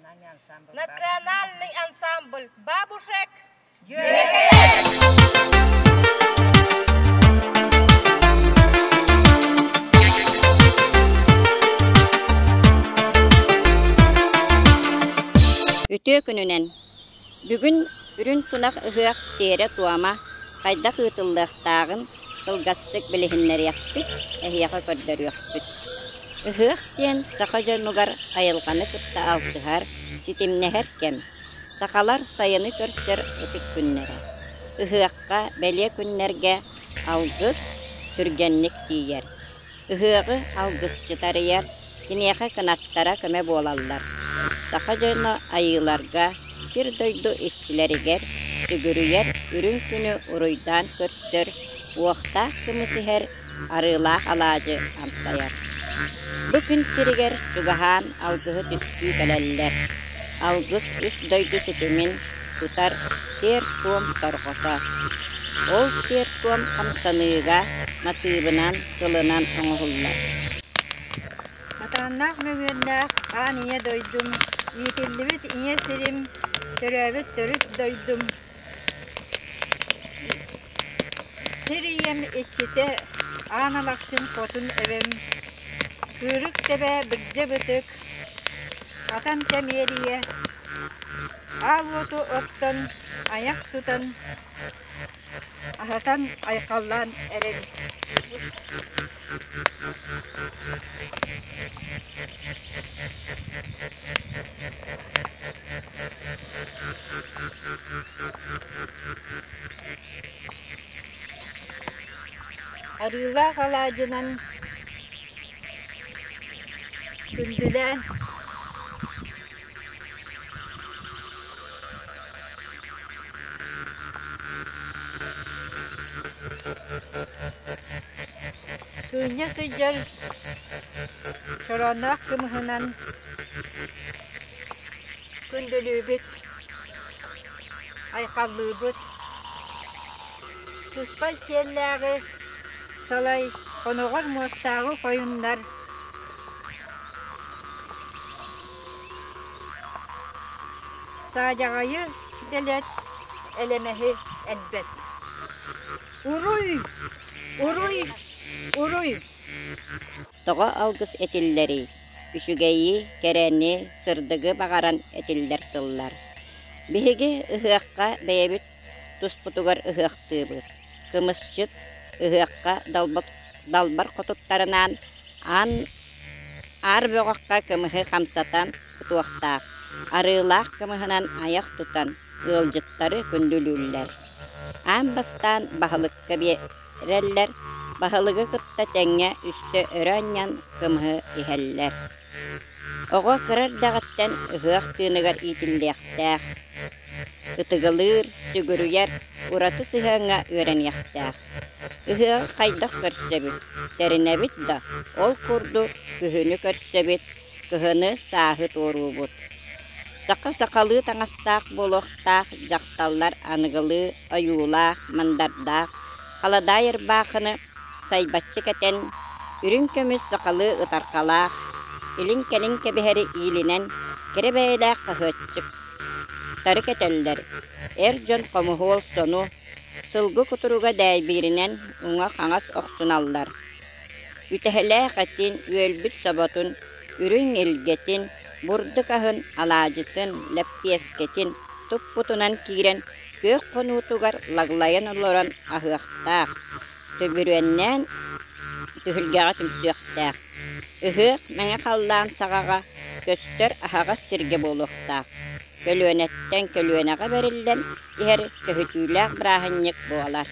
Национальный ансамбль бабушек Үтүө күнүнэн! Бүгүн Үрүн тунах ыһыах сиэрэ-туома хайдах ыытыллыахтааҕын кылгастык билиһиннэриэхпит, эһиэхэ көрдөрүөхпүт. Ыһыах диэн саха дьонугар айылҕаны кытта алтыһар, ситимнэһэр кэм. Сахалар сайыны көрсөр ытык күннэрэ. Ыһыахха, бэлиэ күннэргэ алгыс түргэнник тиийэр. Ыһыаҕы алгысчыт арыйар, киниэхэ кынаттара көмө буолаллар. Саха дьоно айыыларга, сир-дойду иччилэригэр сүгүрүйэр үрүҥ күнү уруйдаан көрсөр, уохтаах кымыс иһэр, арыылаах алаадьы амсайар. Бу күн сиригэр чугаһаан алгыһы түстүү кэлэллэр. Алгыс үс дойду ситимин тутар сиэр-туом сорҕото. Ол сиэр-туом хамсаныыга матыыбынан, тылынан оҥоһуллар. Матааннаах мөҥүөннээх аан ийэ дойдум, иитиллибит ийэ сирим, төрөөбүт төрүт дойдум, Сир ийэм иччитэ Аан Алахчын хотун эбэм, Кыырык тэбэ бырдьа бытык, Хатан тэмиэрийэ, Аал уоту оттон, айах тутан, аһатан айхаллаан эрэбит. Арыылаах алаадьынан күндүлээн Кыынньа сылдьар чороонноох кымыһынан күндүлүүбүт, айхаллыыбыт. Сыспай сиэллээҕи салай, хоноҕор муостааҕы хойуннар Саадьаҕайы дэлэт, элэмэһи элбэт. Уруй! Уруй! Уруй! Тоҕо алгыс этиллэрий? Үчүгэйи, кэрэни, сырдыгы баҕаран этиллэр тыллар. Биһиги ыһыахха бэйэбит туспутугар ыһыахтыыбыт. Кымысчыт ыһыахха далбар хотуттарынаан аан Аар бөҕөххө кымыһы хамсатан кутуохтаах, арыылаах кымыһынан айах тутан ыалдьыттары күндүлүүллэр. Аан бастаан баһылыкка биэрэллэр, баһылыгы кытта тэҥҥэ үстэ өрө анньан кымыһы иһэллэр. Оҕо кыра эрдэҕиттэн ыһыах тыыныгар иитиллиэхтээх, ытыгылыыр, сүгүрүйэр ураты сыһыаҥҥа үөрэниэхтээх. Ыһыаҕы хайдах көрсөбүт, тэринэбит да, ол курдук күһүнү көрсөбүт, кыһыны, сааһы туоруубут. Саха сахалыы таҥастаах буолуохтаах дьахталлар аныгылыы ойуулаах, мандардаах, халадаай ырбаахыны сайбаччы кэтэн, үрүҥ көмүс сахалыы ытарҕалаах, илин-кэлин кэбиһэри иилинэн, кэрэ бэйэлээх хаһыаччыктары кэтэллэр, эр дьон хомуһуол сону, Сылгы кутуруга дээйбииринэн уҥа-хаҥас охсуналлар. Үтэһэлээх этин, үөлбүт соботун, үрүҥ илгэтин, бурдук аһын, алаадьытын, лэппиэскэтин туппутунан киирэн күөх хонуутугар лаглайан олорон аһыахтаах, төбүрүөннээн түһүлгэҕэ түмсүөхтээх. Ыһыах мэҥэ халлаан саҕаҕа көстөр аһаҕас сиргэ буолуохтаах. Көлүөнэттэн көлүөнэҕэ бэриллэн иһэр көһүтүүлээх бырааһынньык буолар.